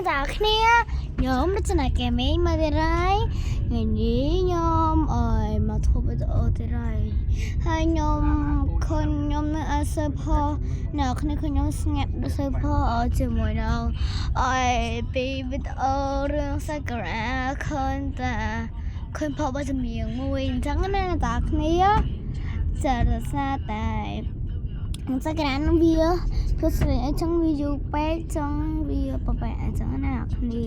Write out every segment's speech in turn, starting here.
អ្នកទាំងអស់គ្នាខ្ញុំរចនាកែមីងមកទៀតហើយថ្ងៃនេះខ្ញុំអើយមកធ្វើវីដេអូទៀតហើយហើយខ្ញុំឃើញខ្ញុំនៅអសើផអ្នកគ្នាឃើញខ្ញុំស្ងាត់ដូចសើផជាមួយនឹងអើយពីវីដេអូរឿងសក្រាឃើញតាឃើញផបចម្រៀងមួយអញ្ចឹងណាអ្នកទាំងអស់គ្នាចារសារតែសក្រានឹងវា គឺស្រីអញ្ចឹងវាយូរពេកចង់វាប្របែកអញ្ចឹងណាអ្នកគ្នា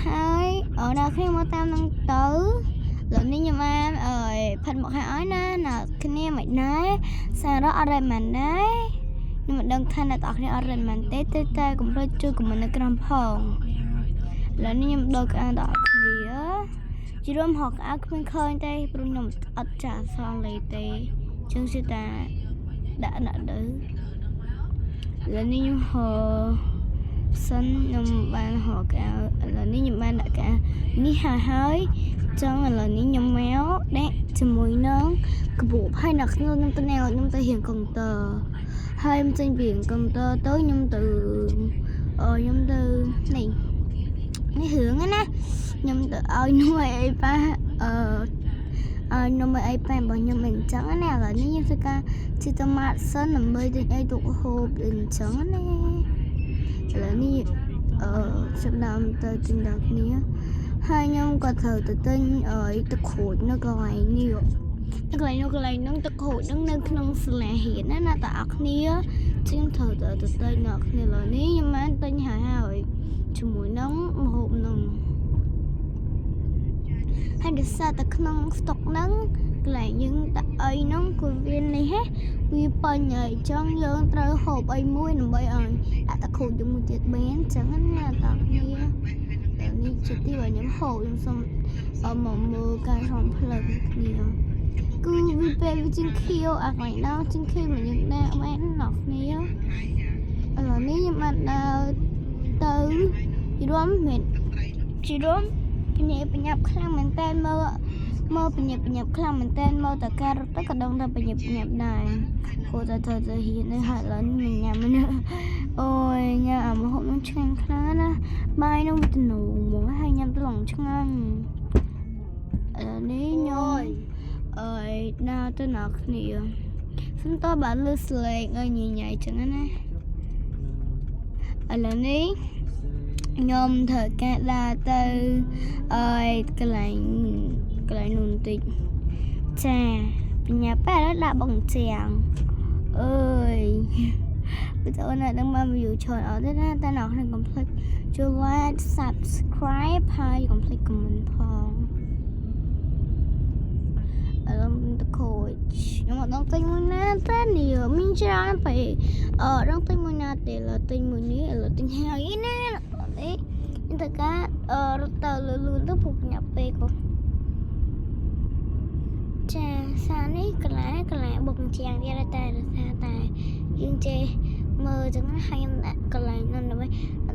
ហើយអូអ្នកគ្នាមកតាមនឹងទៅលោកនេះខ្ញុំបានអើយផាត់មកឲ្យអើយណាអ្នកគ្នាមិនដែរសារ៉ាអត់រ៉េមិនដែរខ្ញុំមិនដឹងថាអ្នកទាំងអស់គ្នាអត់រ៉េមិនទេទេតែកុំភ្លេចជួយ comment នៅក្រោមផងឥឡូវនេះខ្ញុំដូរក្អាដល់គ្នាជារួមហកក្អាគ្មានឃើញទេព្រោះខ្ញុំអត់ចាស់សងលេទេចឹងគឺតាដាក់ដាក់ទៅ ឥឡូវនេះខ្ញុំហៅសិនខ្ញុំបានហៅកៅឥឡូវនេះខ្ញុំបានដាក់កៅនេះហើយហើយចង់ឥឡូវនេះខ្ញុំមកដាក់ជាមួយនឹងកបួបហើយអ្នកខ្ញុំខ្ញុំទៅណែខ្ញុំទៅរៀនកុងទ័រហើយខ្ញុំចេញពីរៀនកុងទ័រទៅខ្ញុំទៅអឺខ្ញុំទៅនេះនេះរឿងណាខ្ញុំទៅឲ្យនួយអីប៉ាអឺឲ្យនំអីប៉ែរបស់ខ្ញុំអញ្ចឹងណាឥឡូវនេះខ្ញុំធ្វើការជិះទៅម៉ាតសិនដើម្បីទិញអីទុកហូបអញ្ចឹងណាឥឡូវនេះអឺចាប់ដើមទៅទិញដល់គ្នាហើយខ្ញុំក៏ត្រូវទៅទិញអីទឹកក្រូចនៅកន្លែងនេះនៅកន្លែងនោះកន្លែងហ្នឹងទឹកក្រូចហ្នឹងនៅក្នុងសាលារៀនណាណាតើអរគ្នាជាងត្រូវទៅទៅទិញដល់គ្នាឥឡូវនេះខ្ញុំបានទិញហើយហើយជាមួយនឹងម្ហូបហ្នឹងហើយដោយសារតែក្នុងស្តុកហ្នឹងកន្លែងយើងដាក់អីហ្នឹងគឺវានេះហេវាពេញហើយអញ្ចឹងយើងត្រូវហូបអីមួយដើម្បីឲ្យដាក់ទឹកក្រូចយើងមួយទៀតបានអញ្ចឹងណាតើគ្នាតែនេះជាទីបើខ្ញុំហូបខ្ញុំសុំអមមកមើលការឆ្លងផ្លូវពីគ្នាគឺវាពេលវាជាងខៀវអាកន្លែងដល់ជាងខៀវមកយើងដាក់មែនដល់គ្នាឥឡូវនេះខ្ញុំបានដើរទៅរួមមែនជារួមបញ្ញាបញ្ញាប់ខ្លាំងមែនតើមើលមើលបញ្ញាបញ្ញាប់ខ្លាំងមែនតើមើលតការរត់ទៅក៏ដឹងថាបញ្ញាបញ្ញាប់ដែរគួរតែត្រូវទៅហ៊ាននេះហើយឥឡូវនេះញ៉ាំនេះអូយញ៉ាំអាម្ហូបនឹងឆ្ងាញ់ខ្លាំងណាស់បាយនឹងវាទំនងហ្មងហើយញ៉ាំទៅឡងឆ្ងាញ់ឥឡូវនេះខ្ញុំអើយដើរទៅដល់គ្នាសុំតបើលឺស្លេកអើយញញ៉ៃចឹងណាឥឡូវនេះខ្ញុំត្រូវការដើរទៅអើយកន្លែងកន្លែងនោះបន្តិចចាបញ្ញាប៉ែឥឡូវដាក់បងជាងអើយវីដេអូនេះនឹងបាន view ច្រើនអត់ទេណាតែអ្នកគ្នាកុំភ្លេចជួយ like subscribe ហើយកុំភ្លេច comment ផងឥឡូវទៅខូចខ្ញុំអត់ដឹងទិញមួយណាទេនេះមានច្រើនពេកអឺដឹងទិញមួយណាទេឥឡូវទិញមួយនេះឥឡូវទិញហើយណានេះខ្ញុំត្រូវការអឺរត់ទៅលឿនៗទៅពុកញាប់ពេកហ៎ចាសានេះកន្លែងកន្លែងបុកជាងទៀតតែដោយសារតែយើងចេះមើលចឹងណាហើយខ្ញុំដាក់កន្លែងនោះដើម្បី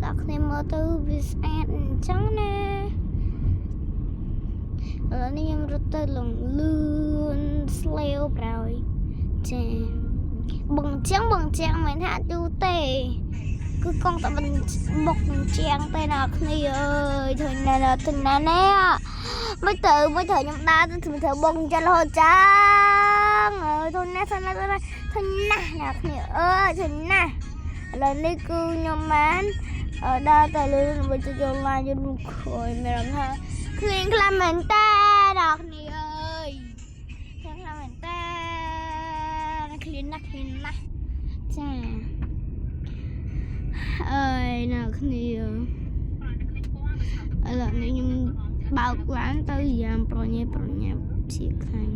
ដល់គ្នាមើលទៅវាស្អាតអញ្ចឹងណាឥឡូវនេះខ្ញុំរត់ទៅលងលឿនស្លេវប្រោយចាបងជាងបងជាងមិនថាទូទេគឺកងតែមិនបុកជាងទេណាគ្នាអើយធ្វើណែធ្វើណែណែមិនទៅមិនត្រូវខ្ញុំដើរទៅធ្វើបងចឹងរហូតចាងអើយធ្វើណែធ្វើណែធ្វើណែធ្វើណាស់ណាគ្នាអើយធ្វើណាស់ឥឡូវនេះគឺខ្ញុំបានដើរទៅលឿនដើម្បីទៅយកឡានយកខួយមានអារម្មណ៍ថាឃ្លៀងខ្លាំងមែនតើដល់គ្នាអើយឃ្លៀងខ្លាំងមែនតើឃ្លៀងណាស់ឃ្លៀងណាស់ចាអើយអ្នកគ្នាឥឡូវនេះខ្ញុំបើកឡានទៅយ៉ាងប្រញាប់ប្រញាប់ជាខ្លាំង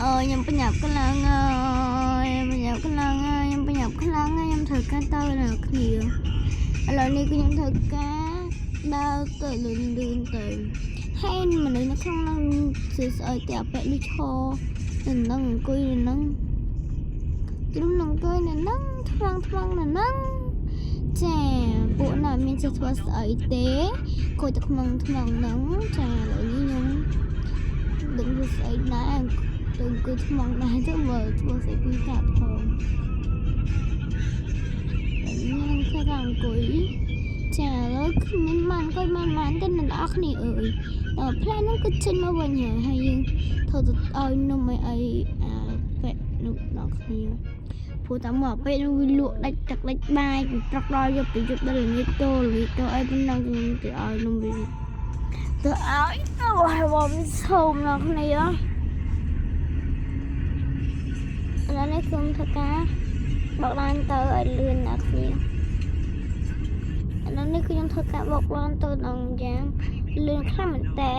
អើយខ្ញុំបញ្ញាប់ខ្លាំងអើយបញ្ញាប់ខ្លាំងអើយខ្ញុំបញ្ញាប់ខ្លាំងហើយខ្ញុំត្រូវការទៅអ្នកគ្នាឥឡូវនេះគឺខ្ញុំត្រូវការដើរទៅលឿនលឿនទៅហើយមនុស្សនៅក្នុងនោះសើស្អីតែអពាក់លុឈរនៅនឹងអង្គុយនៅនឹងជ្រុំនឹងអង្គុយនៅនឹងថ្លឹងថ្លឹងនៅនឹងចាពួកណាមានចេះធ្វើស្អីទេគួយតែខ្មងថ្មងហ្នឹងចាឥឡូវនេះខ្ញុំដឹងធ្វើស្អីដែរទៅអង្គុយថ្មងដែរទៅមើលធ្វើស្អីពីកាត់ផង ខ្ញុំ អង្គុយចាឥឡូវគ្មានបានអង្គុយបានបានទេអ្នកនរគ្នាអើយដល់ផ្លែហ្នឹងគឺចេញមកវិញហើយហើយយើងធ្វើទៅឲ្យនំអីអីអាពាក់នោះដល់គ្នាព្រោះតែមកពេលនោះវាលក់ដាច់ទឹកដាច់បាយពីព្រឹកដល់យប់ពីយប់ដល់ល្ងាចទៅល្ងាចទៅអីប៉ុណ្ណឹងខ្ញុំទៅឲ្យនំវាទៅឲ្យអូយបងសូមដល់គ្នាឥឡូវនេះខ្ញុំធ្វើការបោកឡានទៅឲ្យលឿនអ្នកគ្នាឥឡូវនេះគឺខ្ញុំធ្វើការបោកឡានទៅដល់យ៉ាងលឿនខ្លាំងមែនតើ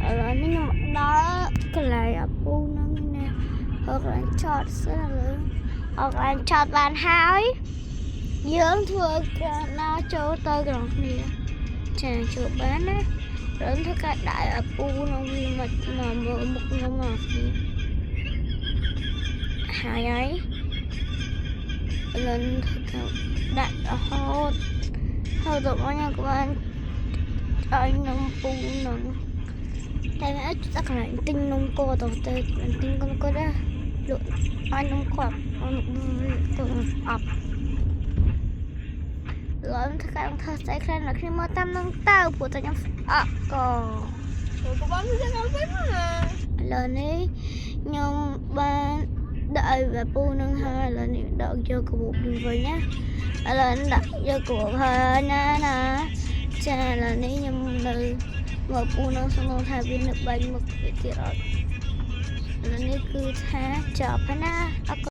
ឥឡូវនេះខ្ញុំមកដល់កន្លែងអាពូហ្នឹងណាហើយកន្លែងចតសិនឥឡូវអកន្លែងចតបានហើយយើងធ្វើការដើរចូលទៅក្នុងគ្នាចាចូលបានណារំធ្វើការដាក់អាពូនឹងវាមកមកមើលមុខខ្ញុំមកគ្នាហើយហើយ លិនធ្វើការដាក់រហូតហើយទៅមកខ្ញុំក៏បានឲ្យនំពូនំតែមិនអាចតែកន្លែងទិញនំគោទៅទៅទិញកូនគាត់ដែរលក់ឲ្យនំគាត់ឲ្យទៅអប់ឡើយធ្វើការធ្វើស្អីខ្លះនៅខ្ញុំមកតាមនឹងទៅព្រោះតែខ្ញុំស្អក់ក ក៏បានទៅដល់វិញណា ឥឡូវនេះខ្ញុំបានដាក់ឲ្យបាពូនឹងហើយឥឡូវនេះដាក់យកកាបូបនេះវិញណាឥឡូវនេះដាក់យកកាបូបហើយណាណាចាឥឡូវនេះខ្ញុំនៅមកពូនឹងសំណងថាវានៅបាញ់មុខវាទៀតអត់ឥឡូវនេះគឺថាចប់ហើយណាអរគុណ។